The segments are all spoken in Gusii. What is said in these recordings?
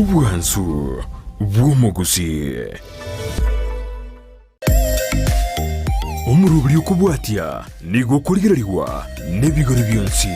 Obwansu bw'omogusii. Omoroberi okobwatia nigo okorigererigwa nebigori bionsi.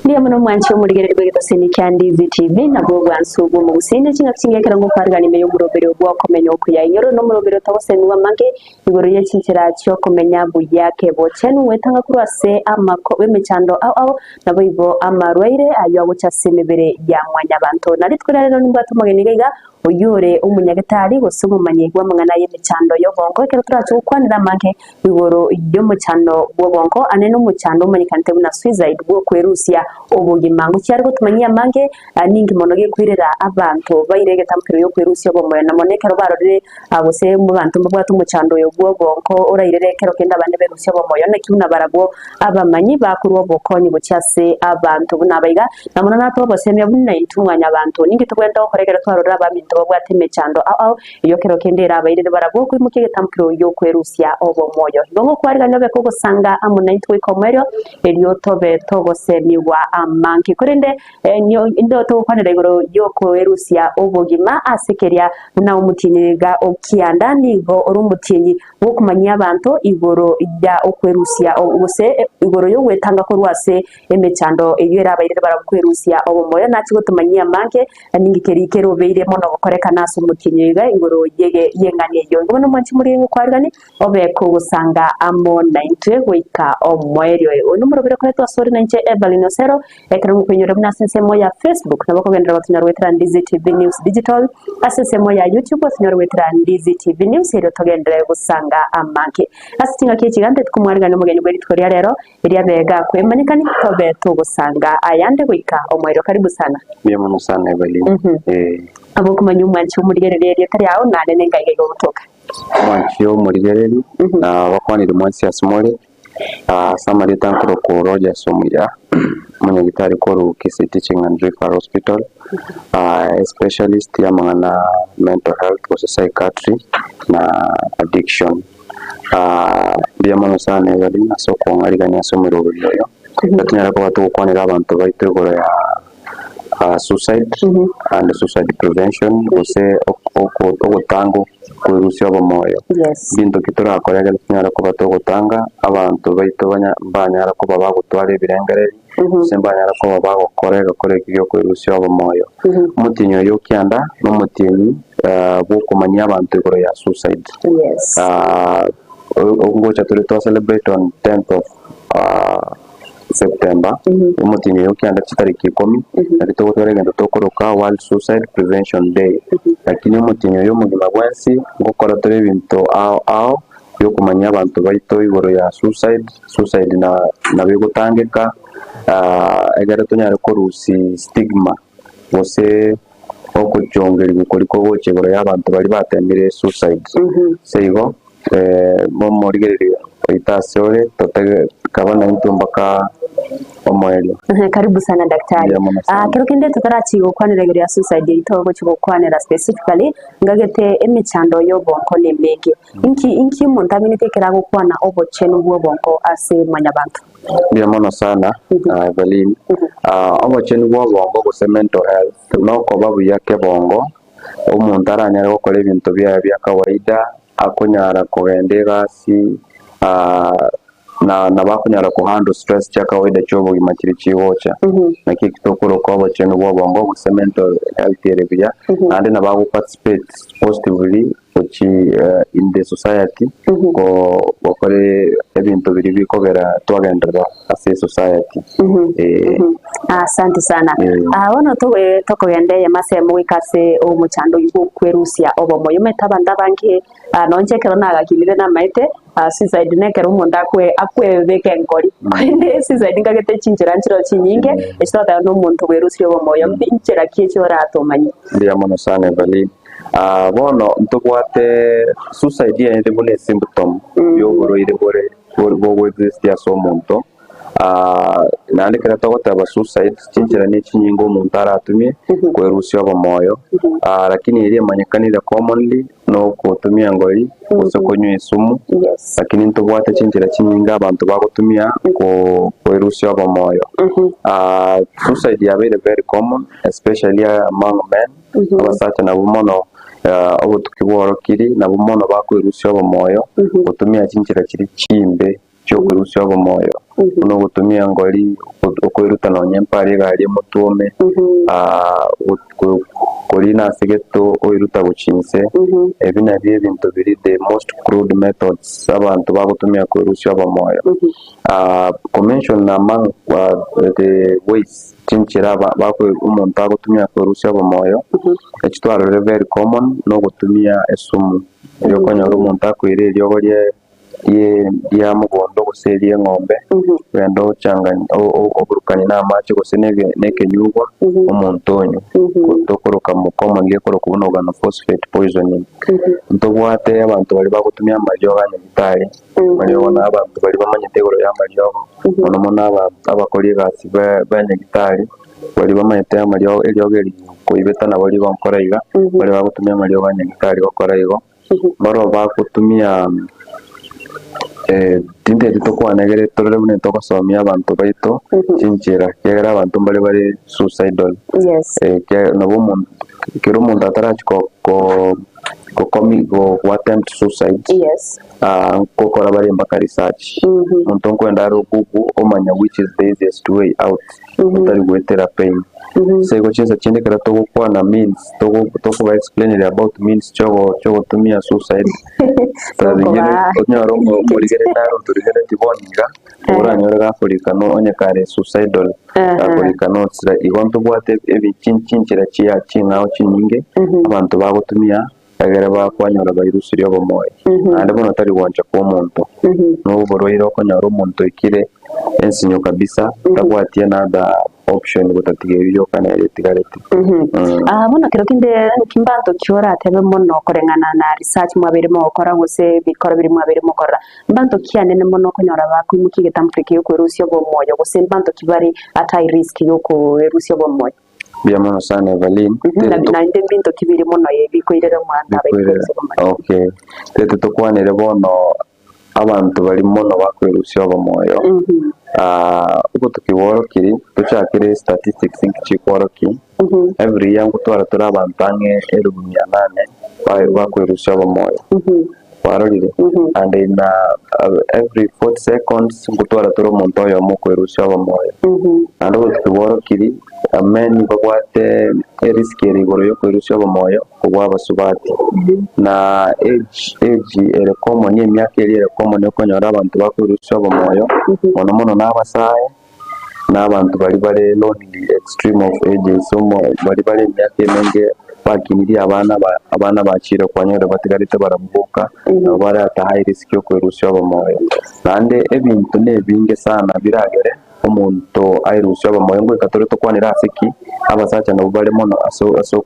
Mbuya mono mwanche omorigereria bw'egetosini kia Ndizi TV nabwo obwansu bw'omogusii ne chingaki chingiya ekero ngokwarigania ime y'omoroberi bw'okomenya okuya. Inyora ore nomoroberi otogosemigwa amange igoro ye chinchera chi'okomenya buya kebochenu gwetanga korwa ase amako emechando ao ao Naboigo amarwaire ayio agocha ase emebere ya mwanyabanto. Na rituko ria rero nimbwate omogeni iga iga, oyio ore omonyagetari gose omomanyi bw'amang'ana y'emechando y'obongo, ekero torache gokwanera amange igoro y'omochando bw'obongo, ane nomochando omanyekanete buna suicide bw'okwerusia obogima. Ngochia are gotomanyia amange, ninki mono gekoirera abanto baire egetamkero gi'okwerusia obomoyo, na mono ekero barorire gose abanto mbabwate omochando oyo bw'obongo orairere ekero kende abande berusie obomoyo, naki buna barabwo Abamanyi bakorua obokonyi gochia ase abanto buna aba iga, na mono natoe obosemia buna intwe mwanyabanto. Ninki togwenerete gokora ekero twarorire abaminto babwate emechando ao ao, eyio kero kende erabairere barabwo okoimokia egetamkero gi'okwerusia obomoyo? Igo ngokwarigania obe kogosanga amo naintwe goika omoerio, erio tobe togosemigwa amange. Korende inde togokwanera igoro y'okoerusia obogima ase keria buna omotienyi iga o kianda nigo ore omotienyi bw'okomanyia abanto igoro ya okwerusia gose igoro y'ogwetanga korwa ase emechando eyio erabairere barabwo kwerusia obomoyo. Nachie gotomanyia amange, ninki keria kerobeire mono gokorekana ase omotienyi oyo iga igoro y'eng'ana eyio. Igo bono mwanche more gokwarigania, obe kogosanga amo naintwe goika omoerio. Oyo nomoroberi okoretwa asore nainche Evelyn Osero, Ekero mokoinyora buna ase ensemo ya Facebook nabo okogenderera gotonyora goetera Ndizi TV News Digital, ase ensemo ya YouTube otonyore goetera Ndizi TV News erio togenderere gosanga amange. Ase chingaki echi iga nteti komwarigania omogeni bwe rituko ria rero eria abe gakwemanyekani tobe togosanga ayande goika omoerio. Karibu sana. Mbuya mono sana Evelyn. Mhm. Eh, Abwo okomanya omwanchi omorigereria erieta riao nare nenga iga iga ogotoka. omwanchi omorigereri Mhm. na bakwanire mwensi ase more Ase amarieta nkorokwa Rogers Omuya, omonyagitari korwa Kisii Teaching and Referral Hospital, especialist y'amang'ana mental health gose psychiatry na addiction. Mbuya mono sana Evelyn ase okong'arigania ase omoroberi oyo, tonyare koba togokwanera abanto baito igoro ya suicide and suicide prevention gose ogotanga kwerusia obomoyo. Mbinto ki torakore ekero tonyare koba togotanga abanto baito mbanyara koba bagotwara ebirengererio gose mbanyara koba bagokora egekora eki giokwerusia obomoyo. Omotienyi oyo o kianda na omotienyi bwokomanyia abanto igoro ya suicide. Ngocha tore twa celebrate on tenth of September, omotienyi oyo o kianda chitariki ikomi, nario togotwara egento tokoroka World Suicide Prevention Day. Lakini omotienyi oyo omogima bwensi, ngokora tore ebinto ao ao biokomanyia abanto baito igoro ya suicide, suicide na nabo egotangeka egere tonyare korusia stigma gose ogochongerigwa koria kogocha igoro ya abanto baria batemire suicide. Ase igo. Momorigererie oito ase ore, totege kaba naintwe mpaka omoerio. Karibu sana daktari. Mbuya mono sana. Ah, kero kende totarachi gokwanera igoro ya suicide eyio togochi gokwanera specifically ngagete emechando y'obonko nemenge. Inki inki omonto aminete ekero agokwana obochenu bw'obonko ase mwanyabanto? Mbuya mono sana ah, Evelyn. Ah, obochenu bw'obongo gose mental health nokoba buya kebongo omonto aranyare gokora ebinto biaye bia kawaida, akonyara kogenda egasi, na nabo akonyara ko handle stress chia kawaida chia obogima chiria chigocha. Naki eki tokoroka obochenu bwa obongo gose mental health ere buya, naende nabo ago participate positively gochia in the society, ko gokora ebinto biria bikogera twagenderera ase esociety eh. Asante sana. Eh. Ah, bono togo- tokogenda eyemo ase eyemo goika ase omochando oyio bw'okwerusia obomoyo. Omanyete abanto abange ah, nonche ekero nagakinire namaete ah, suicide nekero omonto akwe akwebeka enkori. Korende suicide nkagete chinchera nchireo chinyinge, echio togoteba na omonto bwerusirie obomoyo, inchera ki echio oratomanye? Mbuya mono sana Evelyn. Bono ntobwate suicide ere buna esymptom yoborwaire bore bogoexist ase omonto. Naende ekero togoteba suicide, chinchera ne chinyinge omonto aratumie kwerusia obomoyo, lakini eria emanyekanire commonly na ogotumia engori gose konywa esumu, lakini ntobwate chinchera chinyinge abanto bagotumia kwerusia obomoyo. Suicide yabeire very common especially among men, abasacha nabwo mono obotuki bworokiri nabwo mono bakwerusia obomoyo gotumia chinchera chiria chimbe. chi'okorusia obomoyo, buna ogotumia engori, okoiruta nonya empara egari emotwome, korina ase geto oiruta gochia inse, ebi nabio ebinto biria the most crude methods abanto bagotumia korusia obomoyo. Komention among the ways chinchera omonto agotumia korusia obomoyo, eki twarorire very common nogotumia esumu, erio okonyora omonto akoira eriogo rie. ria mogondo gose eri'eng'ombe, ogende ochanganie oburukanie na amache gose na ekenyugwa, omonto onywe. Tokoroka commonly ekorokwa buna organophosphate poisoning. Ntobwate abanto baria bagotumia amariogo a nyagitari, amariogo na abanto baria bamanyete igoro ya amariogo, mono mono abakori egasi ba nyagitari, baria bamanyete amariogo eriogo eri koibeta nabo rigonkora iga, baria bagotumia amariogo a nyagitari gokora igo. Barabwo bagotumia tinteti tokwane egere torore buna togosomia abanto baito chinchera, ekiagera abanto mbare bare suicidal. Nabo omonto ekero omonto atarachia ko- ko- gokomi go attempt suicide nkokora bare mpaka research. Omonto nkoenda are google omanya which is the easiest way out otari goetera pain. Ase igo chinsa chinde ekero togokwana means tokoba explainera about means chiogotumia suicide, saa zingine onyore omorigereria nare otorigereretie bono iga, oranyore gakorika onye kare suicidal, gakorika notes igo ntobwate chinchera chia ching'ao chinyinge abanto bagotumia egere bakwanyora bairusirie obomoyo. Naende bono tari gwancha kw'omonto, na oborwaire okonyora omonto oikire ensinyo kabisa, tabwati another option gotatiga eyio yoka nere etigarete. Ah, bono kero kende nki mbanto ki oratebe mono koreng'ana na research mwabeire mogokora gose ebikoro biria mwabeire mokorora, mbanto ki anene mono okonyora bakoimokia egetambo eke giokoerusia obomoyo gose mbanto ki bare at high risk yokoerusia obomoyo? Mbuya mono sana Evaline. Naende mbinto ki bire mono bikoirera omwanto abaire Bikoirera, korusia obomoyo? okay. Tete tokwanere bono abanto baria mono bakwerusia obomoyo, obotuki bworokiri, tochakere statistics inki chikworokia, every year ngotwara tore abanto ang'e elufu mia nane bakwerusia obomoyo. Kwarorire? And in every 40 seconds ngotwara tore omonto oyomo okwerusia obomoyo. Naende obotuki bworokiri, men babwate erisk ere igoro yokwerusia obomoyo kobua abasubati. Na age age ere common emiaka eria ere common okonyora abanto bakwerusia obomoyo, mono mono na abasae, na abanto baria bare lonely extreme of ages omo baria bare emiaka emenge bakinirie abana ba abana bachire kwanyora batigarete barabwo boka, nabo bare at a high risk yokwerusia obomoyo. Naende ebinto na ebinge sana biragere omonto aerusie obomoyo ngoika tore tokwanere ase ki, abasacha nabwo bare mono ase ase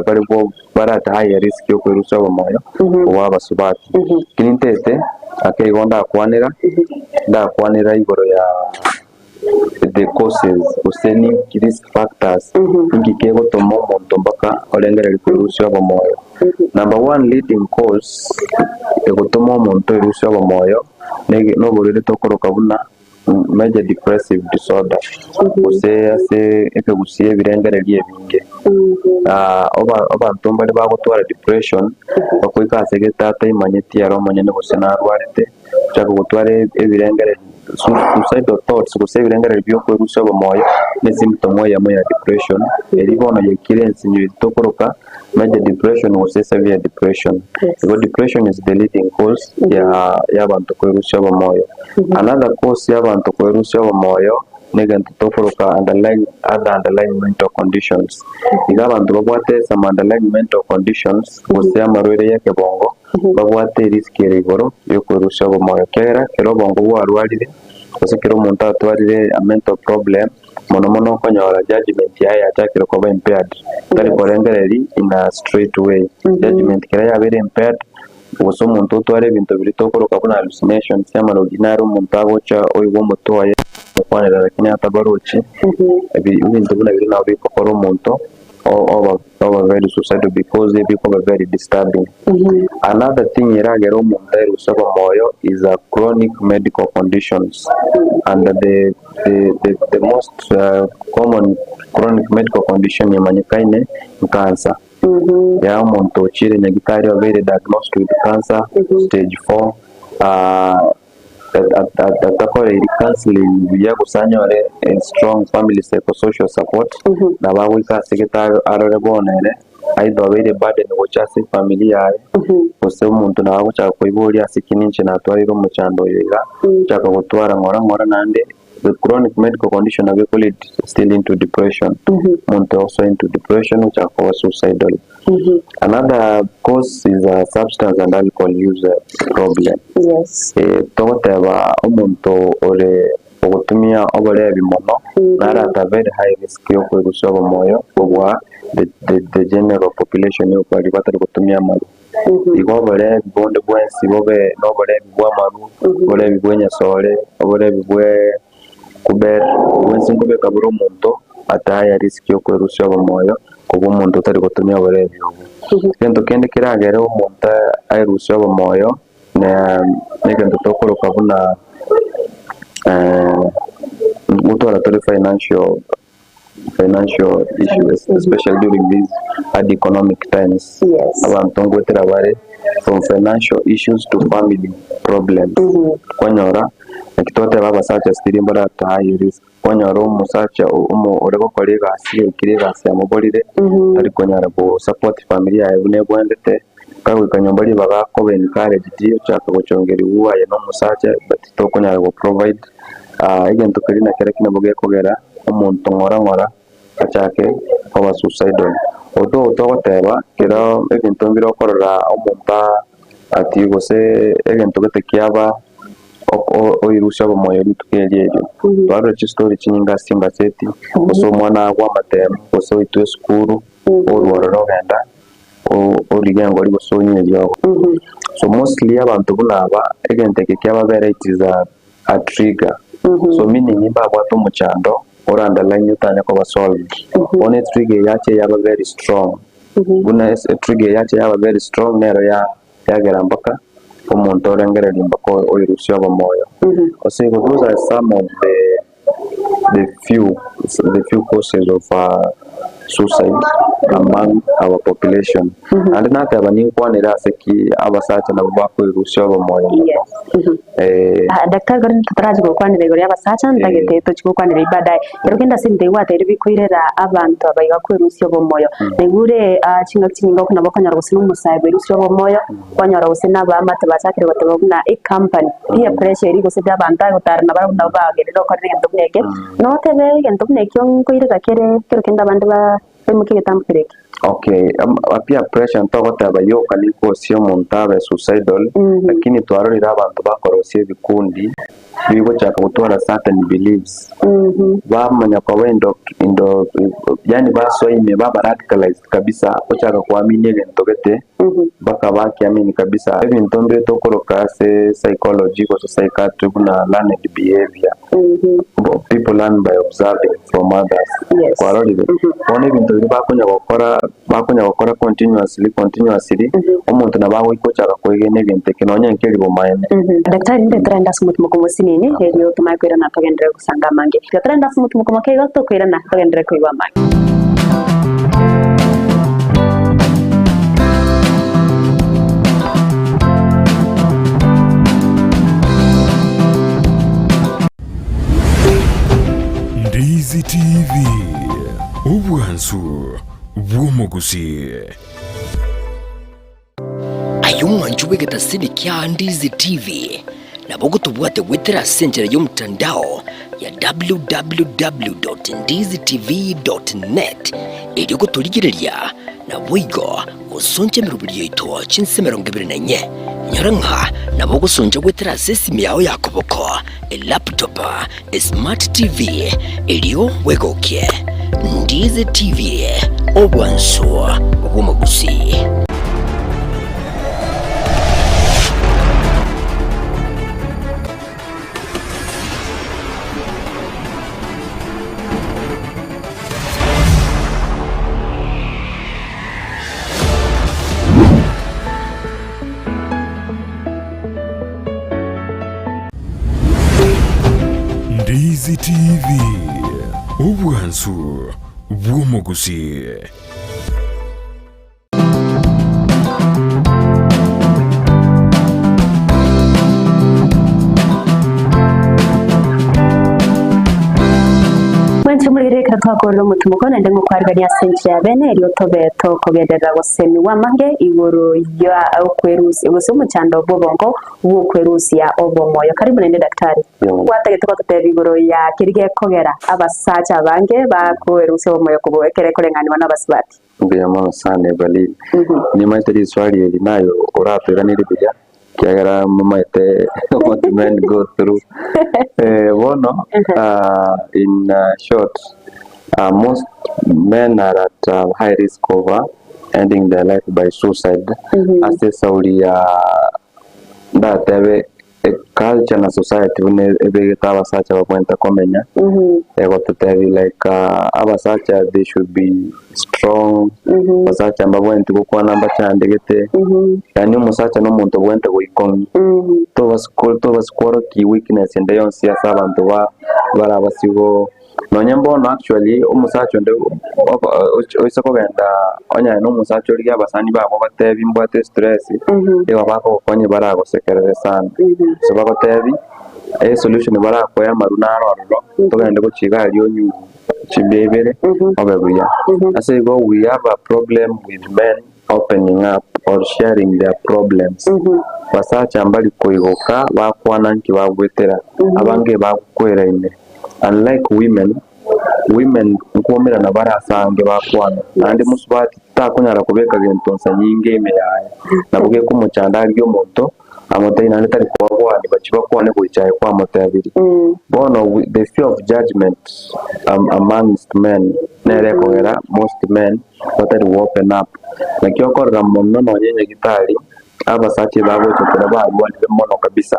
bare bo bare at higher risk yokwerusia obomoyo kobua abasubati. Lakini ntaete ake igo ndakwanera, ndakwanera igoro ya the causes gose ninki risk factors, ninki kegotoma omonto mpaka orengereria kwerusia obomoyo. Number one leading cause egotoma omonto oerusie obomoyo, nege noborwaire tokoroka buna major depressive disorder, gose ase ekegusii ebirengererio ebinge. Abanto mbare bagotwara depression, bakoika ase gete ataimanyeti ere omonyene gose narwarete, ochake gotwara ebirengererio suicidal thoughts gose ebirengererio bia okwerusia obomoyo, ne esymptom eyemo ya depression, eria bono yaikire ensinyo tokoroka major depression gose severe depression. Igo depression is the leading cause ya y'abanto kwerusia obomoyo. Another cause y'abanto kwerusia obomoyo negento tokoroka underlying other underlying mental conditions. Iga abanto babwate some underlying mental conditions gose amarwaire ya ekebongo babwate erisk ere igoro yokwerusia obomoyo ekiagera ekero obongo bwarwarire gose ekero omonto atwarire a mental problem. Mono mono okonyora judgement yaye yachakire koba impaired, tari korengereria in a straight way. Judgement kera yabeire impaired, gose omonto otware ebinto biria tokoroka buna hallucinations, amarogi naro omonto agocha oigwa omotwe oye omokwanera lakini atabarochi, ebi ebinto buna biria nabo bigokora omonto oba oba very suicidal because ebikoba very disturbing. Another thing eragere omonto aeruse obomoyo is a chronic medical conditions and the the the the most common chronic medical condition emanyekaine nkansa. Ya omonto ochire nyagitari obeire diagnosed with cancer stage 4 atakoreiri counselling buya gose anyore a strong family psychosocial support, nabo agoika ase gete arore bono ere either obeire burden gocha ase efamiri yaye, gose omonto nabo agochaka koiboria ase ki ninche natwarire omochando oyo iga, ochaka gotwara ng'ora ng'ora naende the chronic medical condition nabo eko lead still into depression, omonto osoa into depression ochaka koba suicidal. Another cause is a substance and alcohol use problem. Yes. Eh, togoteba omonto ore ogotumia oborebi mono nare at a very high risk yokoerusia obomoyo kobua the, the, the general population baria batari gotumia amaru. Igo oborebi bonde bwensi bobe noborebi bwa amaru, oborebi bwa enyasore, oborebi bwe kuber, bwensi nkobeka bore omonto at a higher risk yokwerusia obomoyo kobua omonto otari gotumia oborebi obwo. Egento kende keragere omonto aerusie obomoyo na negento tokoroka buna ngotwara tore financial financial issues especially during these hard economic times. Yes. Abanto ngoetera bare from financial issues to family problems. Kwanyora naki twateba abasacha still mbare at high risk. Kwanyora omosacha omo ore gokora egasi oikire egasi yamoborire tari konyara go support family yaye buna ebwenerete, kagoika nyomba ribaga akoba encouraged ochaka gochongerigwa aye na omosacha but tokonyara go provide. Egento keria nakerekio nabo gekogera omonto ng'ora ng'ora achake koba suicidal. Although togoteba kera ebinto mbire okorora omonto ati gose egento gete kiaba oirusia obomoyo rituko erio erio. Twarora chistory chinyinge ase chingaseti, gose omwana agwe amatemo, gose oitwe esukuru, orwa ororo ogenda origia engori gose onywe eriogo. So mostly abanto buna aba, egento eke kiababera it is a a trigger. So meaning mbabwate omochando ore underline otanya koba solved. Bono etrigger eye yacha yaba very strong. Buna ase etrigger eye yacha yaba very strong nero ya yagera mpaka omonto orengereria mpaka oirusia obomoyo. Ase igo those are some of the the few the few causes of suicide among our population. Naende nateba ninkwanere ase ki abasacha nabo bakoirusia obomoyo mono. Yes. Eh, Ah, Daktari kore totarachi gokwanera igoro y'abasacha ntagete tochi gokwanera ebi baadaye. Ekero kende ase ebinto ebi gwatebirie bikoirera abanto aba iga kwerusia obomoyo. Naigure ah, chingaki chinyinge okonyora bakonyora gose na omosae bwerusia obomoyo, kwanyora gose na abaamate bachakire goteba buna ecompany, peer pressure eria gose abanto agotara nabarabwo nabo bagerire okorire egento buna eke. Notebe egento buna ekio nkoirera kere kero kende abande ba baimokie egetambo kere eke. Okay, peer pressure ntogoteba yoka nikosia omonto abe suicidal, lakini twarorire abanto bakorosia ebikundi bigochaka gotwara certain beliefs, bamanya koba indo indo yaani basoa ime baba radicalized kabisa, ochaka koamini egento gete mpaka bakiamini kabisa. Ebinto mbire tokoroka ase psychology gose psychiatry buna learned behavior. People learn by observing from others. Yes. Kwarorire? Bono ebinto biria bakonya gokora bakonya gokora continuously continuously, omonto nabo agoika ochaka koegena egento eke nonye nkeri bomaene. Daktari nde torende ase omotimoko mosinini erio tomanye koirana togenderere gosanga amange. Tiga torende ase omotimoko moke igo tokoirana togenderere koigwa amange. Ndizi TV, obwansu bw'omogusii. Aye omwanchi bw'egetasini kia Ndizi TV, nabo ogotobwate goetera ase enchera y'omotandao ya www.ndizitv.net erio gotorigereria naboigo gosoncha emeroberi yaito chinse 24. Nyora ng'a nabo ogosoncha goetera ase esimi yao ya koboko, elaptop, esmart TV, erio bwegokie. Ndizi TV, obwansu bw'omogusii. Ndizi TV, obwansu bw'omogusii. Mwanche omorere ekero twakorire omotimoko naende ngokwarigania ase enchera ya bene erio tobe tokogenderera gosemiwa amange igoro ya okwerusia gose omochando bw'obongo bw'okwerusia obomoyo. Karibu naende daktari. Gwatagete gototebia igoro ya keria gekogera abasacha abange bakoerusia obomoyo kobua ekere ekoreng'aniwa nabasubati. Mbuya mono sana Evelyn. Nimaete riswali eri naye oratoiranerie buya ekiagera momaete what men go through. Bono in short most men are at high risk of ending their life by suicide ase esauri ya ndatebe Culture na society buna ebegete abasacha babwenerete komenya, egototebia like abasacha they should be strong, abasacha mbabwenereti gokwana mbachandegete, yaani omosacha na omonto obwenerete goikong'ia, tobasi tobasi kworokia weakness ende yonsi ase abanto ba barabasi go. Nonye mbono actually omosacha onde oise kogenda onye aye na omosacha origie abasani bago obatebi mbwate stress, nigo bakogokonya baragosekerere sana. Gose bagotebi esolution barakoe amaru naro ororo, togende gochia iga aria onywe chimbia ibere obe buya. Ase igo we have a problem with men opening up or sharing their problems. Basacha mbari koigoka bakwana nki bagwetera, abange bagokwera ime. Unlike women, women nkomerana bare ase aange bakwana, naende mosubati takonyara kobeka gento nsa nyinge ime yaye, nabo gekomochanda arigie omonto amotebie naende tari kobabwani bachie bakwane gocha aye kwamotebirie. Bono the fear of judgement amongst men nere ekogera most men batari go open up. Naki okorora mono nonye nyagitari abasacha ebagocha ekero barwarire mono kabisa.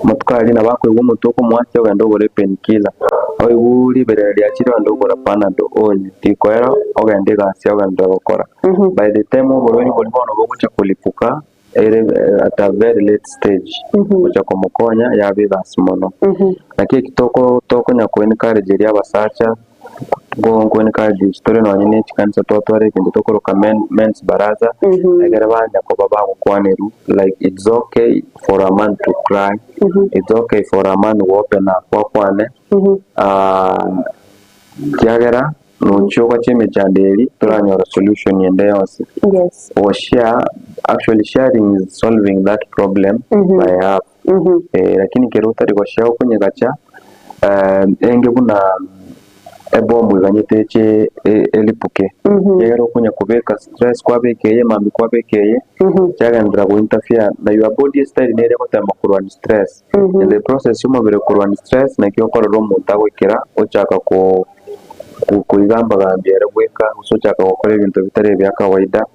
Amatuko aria nabo akoigwa omotwe okomoatia ogende ogore pain killer, oigwe riberera riachire ogende ogora panadol onywe, rikoera ogende egasi ogenderere gokora. By the time oborwaire boria bono bogocha kolipuka ere at a very late stage, gocha komokonya yaba egasi mono. Naki eki toko tokonya ko encourage eria abasacha, nko encourage tore nonye ne chikanisa twatwara ebinto tokoroka men men's baraza, ekere banya koba bagokwanerwa like it's okay for a man to cry, it's okay for a man go open up akwane, ekiagera nochia ogocha emechando eria toranyora solution ende yonsi. Yes. Ogoshare actually sharing is solving that problem by half. Lakini kero otari goshare okonyegacha enge buna ebomu eganyete eche eripuke, ekiagera okonya kobeka stress kwabeka eye mambia kwabeka eye, chiagenderera go interfere na your body style nere egotema korwania stress. In the process ya omobere korwania stress naki okorora omonto agoikera ochaka ko koigambagambia ere bweka gose ochaka gokora ebinto bitari ebia kawaida,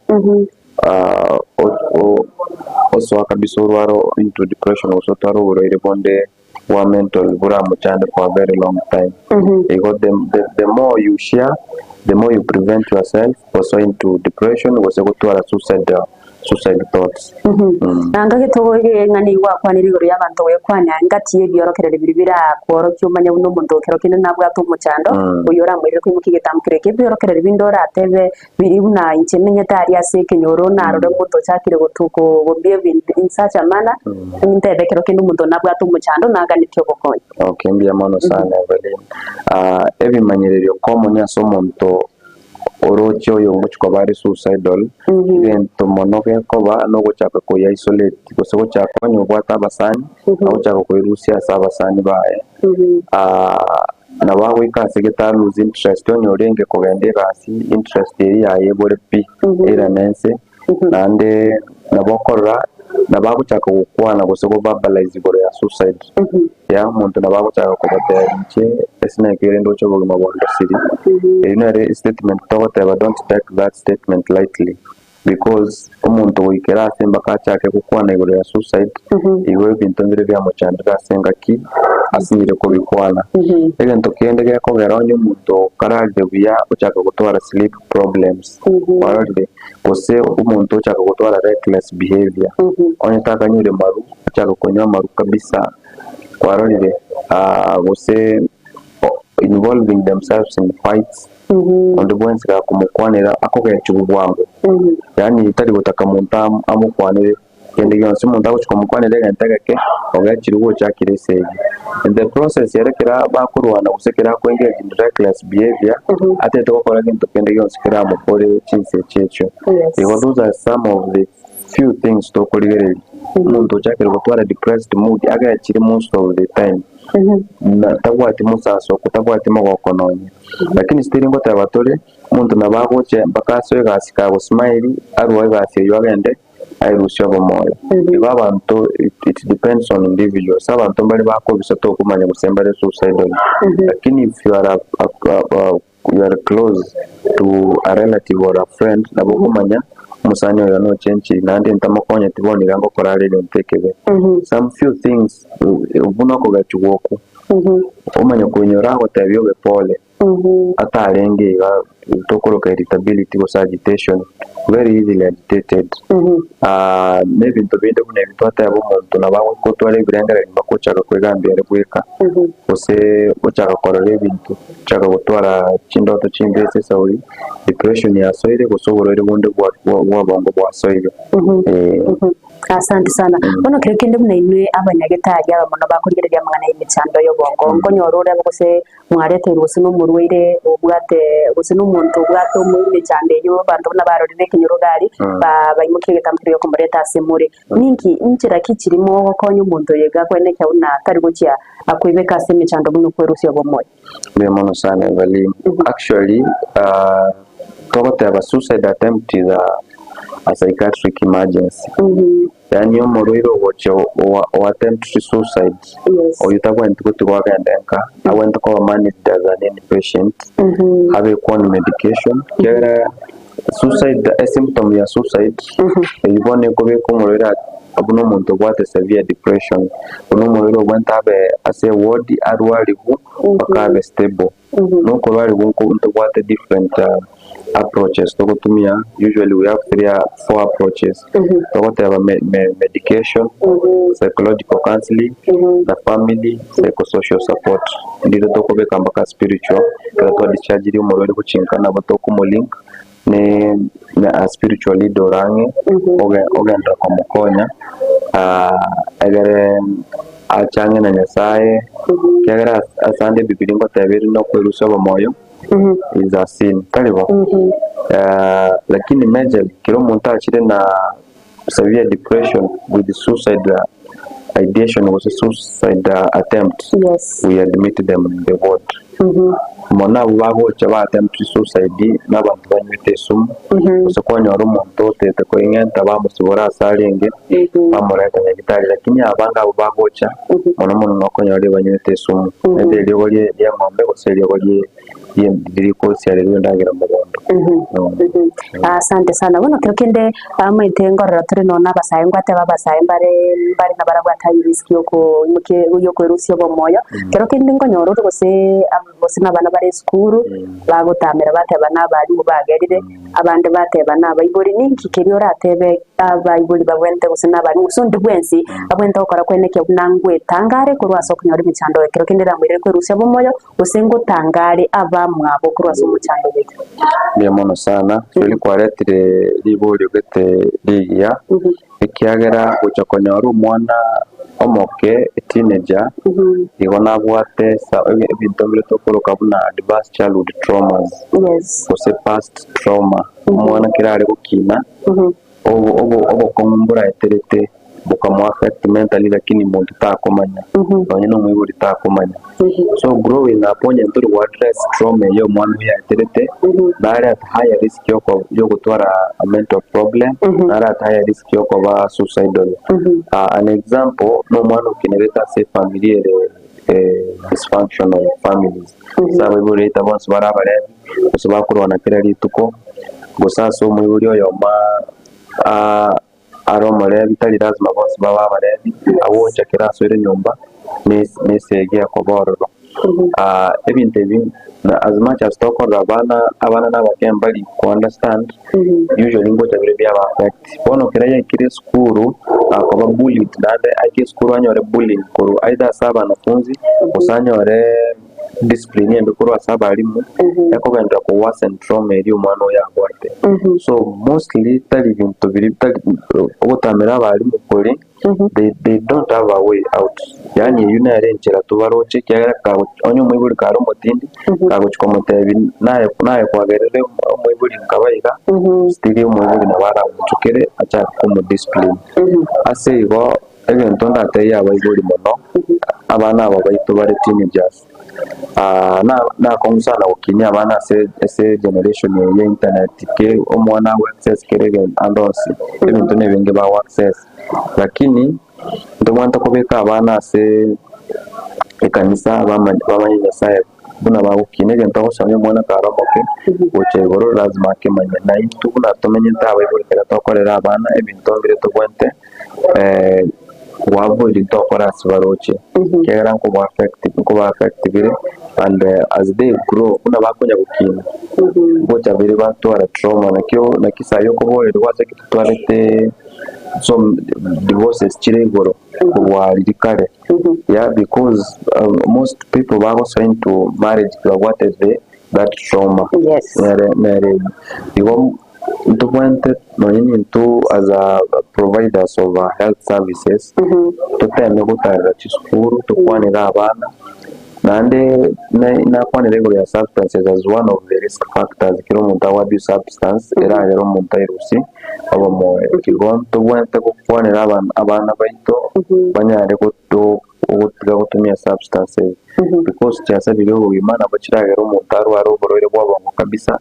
osoa kabisa orware into depression gose otware oborwaire bonde bwa mental boramochande for a very long time. Igo the more you share, the more you prevent yourself gosoa into depression gose gotwara suicide suicide thoughts. Na ngagete ng'a nigo gwakwanire igoro y'abanto gwekwania engati y'ebiorokererio biria birakworokia omanye buna omonto ekero kende nabwate omochando, oyio oramoirere koimokia egetambo keria eke. Ebiorokererio binde oratebe biria buna inche menyete aria ase ekenyoro narore omonto ochakire gotu gombia ebinto in such a manner, nintebe ekero kende omonto nabwate omochando naganetie obokonyi. Okay, mbuya mono sana Evelyn. Ebimanyererio common ase omonto Oroche oyo ogochia koba are suicidal, egento mono gekoba nogochaka koyi isolate gose gochaka onye obwate abasani, agochaka koerusia ase abasani baye. Nabo agoika ase gete a lose interest onye orenge kogenda egasi interest eria yaye ebore pi, eirane nse, naende nabo okorora. Nabo agochaka gokwana gose go verbalize igoro ya suicide, yeah, omonto nabo agochaka kobatebia inche ase naikire ndoche obogima bwane ndosiri. Eyio nere statement togoteba don't take that statement lightly because omonto goikera ase mpaka achake gokwana igoro ya suicide, igo ebinto mbire biamochandire ase engaki asinyire kobikwana. Egento kende gekogera onye omonto kararire buya ochaka gotwara sleep problems, kwarorire? Gose omonto ochaka gotwara reckless behaviour, onye takanyure maru, ochaka konywa amaru kabisa, kwarorire? Gose involving themselves in fights, onde bwensi gakomokwanera akogechigwa bwango, yaani tari gotaka monto amokwanere. Kende gionsi omonto agochia komokwanera egento egeke, ogechire gochakire esegi. In the process ere kera bakorwana gose kera ako engage in reckless behaviour, atete gokora gento kende gionsi keramokore chinsa echio echio. Igo those are some of the few things tokorigereria. Omonto ochakire gotwara depressed mood agechire most of the time, na tabwati mosasoko, tabwati mogoko nonye. Lakini still ngoteba tore, omonto nabo agocha mpaka asoe egasi kago smile, arue egasi eywo agende. Aerusie obomoyo. Igo abanto it depends on individuals, abanto mbare bakobisa tokomanya gose mbare suicidal, lakini if you are a you are close to a relative or a friend nabo okomanya omosani oyo nochenchiri naende ntamokonyeti bono iga ngokora are egento ekebe. Some few things buna okogechigwa okwo, omanye koinyora agotebia obe pole. Atarenge iga tokoroka irritability gose agitation, very easily agitated. Na ebinto binde buna ebi twateba omonto nabo agotwara ebirengererio mpaka ochaka koegambia ere bweka, gose ochaka korora ebinto, ochaka gotwara chindoto chimbe ase esauri, depression yasoire gose oborwaire bonde bwa bwa obongo bwasoire eh. Asante sana. Bono kero kende buna inwe abanyagetari aba mono bakorigereria amang'ana y'emechando y'obongo, nkonyora ore gose Mwareteirwe gose nomorwaire obwate, gose nomonto obwate emechando eyio, abanto buna barorire ekenyoro iga aria, baimokia egetambo keria gi'okomoreta ase more. Ninki, nchera ki chiria mogokonya omonto oyo iga koenekia buna tari gochia akoibeka ase emechando buna okwerusia obomoyo? Mbuya mono sana Evelyn. Actually, togoteba suicide attempt is a psychiatric emergency. Yaani omorwaire ogochia o attempt suicide, oyio tabwenereti gotigwa agende nka, abwenerete koba managed as an inpatient, abekwe on medication, ekiagera suicide esymptom ya suicide, eyio bono ekobeka omorwaire buna omonto obwate severe depression, buna omorwaire obwenerete abe ase eward arwarigwe mpaka abe stable. Nokorwarigwa nko ntobwate different approaches togotumia, usually we have three four approaches, togoteba medication, psychological counselling, na family psychosocial support. Ndire tokobeka mpaka spiritual, ekero twa dischargirie omorwaire gochia nka nabo tokomolink ne a spiritual leader ore ang'e, ogenderera komokonya egere ache ang'e na Nyasaye, ekiagera ase ande ebibilia ngoteba ere nokwerusia obomoyo is a sin, tari bo? Lakini majorly kera omonto achire na severe depression with suicide ideation gose suicide attempt, we admit them in the ward. Mono abwo bagocha ba attempt suicide na abanto banywete esumu, gose kwanyora omonto otete koing'enta bamosibora ase arenge, bamoreta nyagitari. Lakini abange abwo bagocha, mono mono nokonyora banywete esumu, naende eriogo rie ri'eng'ombe gose eriogo rie ririkosiarerwa endagera mogondo. Asante sana. Bono kero kende amaete ngorora tore nonya na abasae ngwateba abasae mbare mbare nabarabwate aye risk yokoimokia yokoerusia obomoyo. Kero kende nkonyora ore gose gose na abana bare esukuru bagotamera bateba na abalimu bagerire, abande bateba na abaibori. Ninki keria oratebe abaibori babwenerete gose na abalimu gose onde bwensi abwenerete gokora koenekia buna ngwetanga are korwa ase okonyora emechando ekero kende eramoirere kwerusia obomoyo. Gose ngotangare abamwabo korwa ase omochando oito. Mbuya mono sana, rirorio kwaretire riborio gete rigiya, ekiagera gocha konyora omwana omoke a teenager, igo nabwate ebinto bire tokoroka buna adverse childhood traumas, gose past trauma, omwana kera are gokina, obokong'u mboraeterete. Bokamo affect mentally lakini monto takomanya, nonye na omoibori takomanya. So growing up onye ntori go address trauma eye omwana oyo aeterete, nare at higher risk yoko yogotwara a mental problem, nare at higher risk yokoba suicidal. An example, na omwana okinerete ase efamiri ere dysfunctional families, ase abaibori baito bonsi bare abarebi, gose bakorwana kera rituko, gose ase omoibori oyomo aa. Are omorebi, tari lasima bonsi babe abarebi, agocha kera asoire nyomba nesegi ekoba ororo. Ebinto ebi as much as tokorora abana, abana na abake mbari ko understand, usually ngocha bire biaba affect. Bono kera yaikire esukuru akoba bullied naende aike esukuru anyore bullying korwa either ase abanafunzi gose anyore discipline embe korwa ase abalimu, ekogenderera ko worsen trauma eria omwana oyo abwate. So mostly tari binto biria tari ogotamera abalimu kore, they they don't have a way out. Yaani eywo nere enchera tobaroche ekiagera kago onye omoibori kare omotindi, kagochia komotebia naye naye kwagerire omoibori nkaba iga, still omoibori nabo aramochokere achake komo discipline. Ase igo. Egento ndatebie abaibori mono, abana aba baito bare teenagers, nakong'u sana gokinia abana ase ase generation eye ya internet ke omwana ago access kera egento ande onsi, ebinto na ebinge bago access. Lakini ntobwenerete kobeka abana ase ekanisa bamanye bamanye Nyasaye buna bagokina, egento ogosomia omwana kare omoke gocha igoro lazima akemanye. Na intwe buna tomenyete abaibori ekero tokorera abana ebinto mbire tobwenerete. Goavoid ntokora ase baroche, ekiagera nkoba affect nkoba affect bire and as they grow buna bakonya gokina, ngocha bire batwara trauma nakio naki sayi okoborerwa ase ekero totwarete some divorces chire igoro kobua riria kare, yeah because most people bagosoa into marriage tibabwate the that trauma Yes. nere nere igo. Ntobwenerete nonye nintwe as a providers of health services, toteme gotarera chisukuru tokwanere abana, naende nakwanire igoro ya substances as one of the risk factors ekero omonto ago abuse substance eragere omonto airusie obomoyo. Igo ntobwenerete gokwanera abana baito banyare goto gotiga gotumia substances because chiasarire obogima nabo chiragere omonto arware oborwaire bwa obongo kabisa.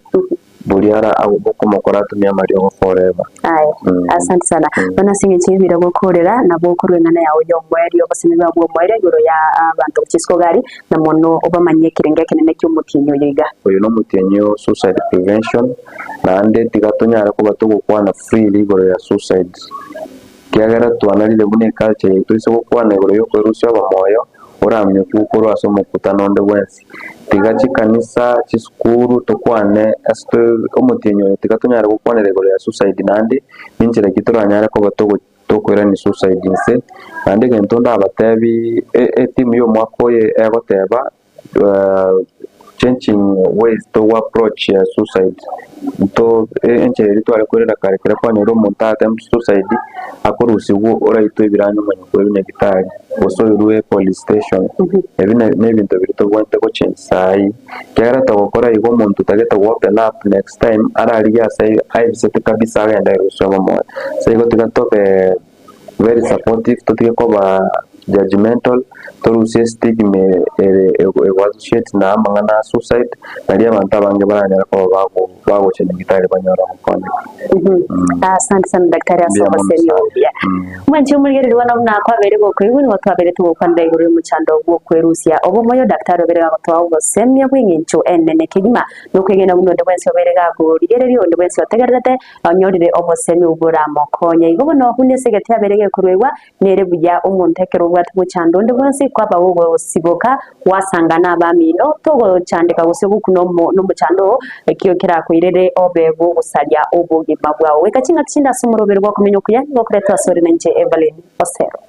Boria ara okomokora atumie amariogo forever. Aye, asante sana. Bono ase eng'encho y'ebira gokorera, nabo okorua eng'ana yao y'omoerio, obosemi bwao bw'omoerio igoro ya abanto gochia isiko gari, na mono obamanyie ekerengo ekenene ki'omotienyi oyo iga. Oyo nomotienyi o suicide prevention, naende tiga tonyare koba togokwana freely igoro ya suicide, ekiagera twanarire buna eculture yaito ase gokwana igoro y'okoerusia obomoyo, oramioke korwa ase omokutano onde bwensi. Tiga chikanisa, chisukuru tokwane ase omotienyi oyo tiga tonyare gokwanera igoro ya suicide naende ninchera ki toranyare koba tokoirania suicide inse. Naende egento ndabatebi etimu ya omwaka oyo egoteba changing ways to approach suicide nto enchera eria tware koirera kare ekero kwanyora omonto a attempt suicide akorusiwa oraitwe ebiranya omanye koirwa nyagetari. Gose oirwe police station, ebi nebinto biria tobwenerete gochange saii, ekiagera togokora igo omonto otagete go open up next time ararigie ase aebisete kabisa agende aerusie obomoyo. Ase igo tiga tobe very supportive totige koba judgemental, torusie estigma ere ego associate na amang'ana a suicide, nario abanto abange baranyare koba bago bagocha nyagetari banyore ogokonyeka. Asante sana daktari ase Mbuya mono obosemi sana. obuya. Mwanche omorigereria one buna kwabeire gokoigwa nigo twabeire togokwanera igoro y'omochando bw'okwerusia obomoyo. Daktari obeire gagotoa obosemia bw'eng'encho enene kegima nokwegena buna onde bwensi obeire gakorigereria onde bwensi otegererete onyorire obosemi obwo boramokonye. Igo bono buna ase egati abeire gekoruegwa Nere buya omonto ekero obwate mochando onde bwensi kwaba gogosiboka gwasanga nabamino, togochandeka gose gokuna nomochando oo, ekio kerakoirere obe gogosaria obogima bwao. Goika chingaki chinde ase omoroberi bw'okomenya okuya nigo okoretwa asore nainche Evelyn Osero.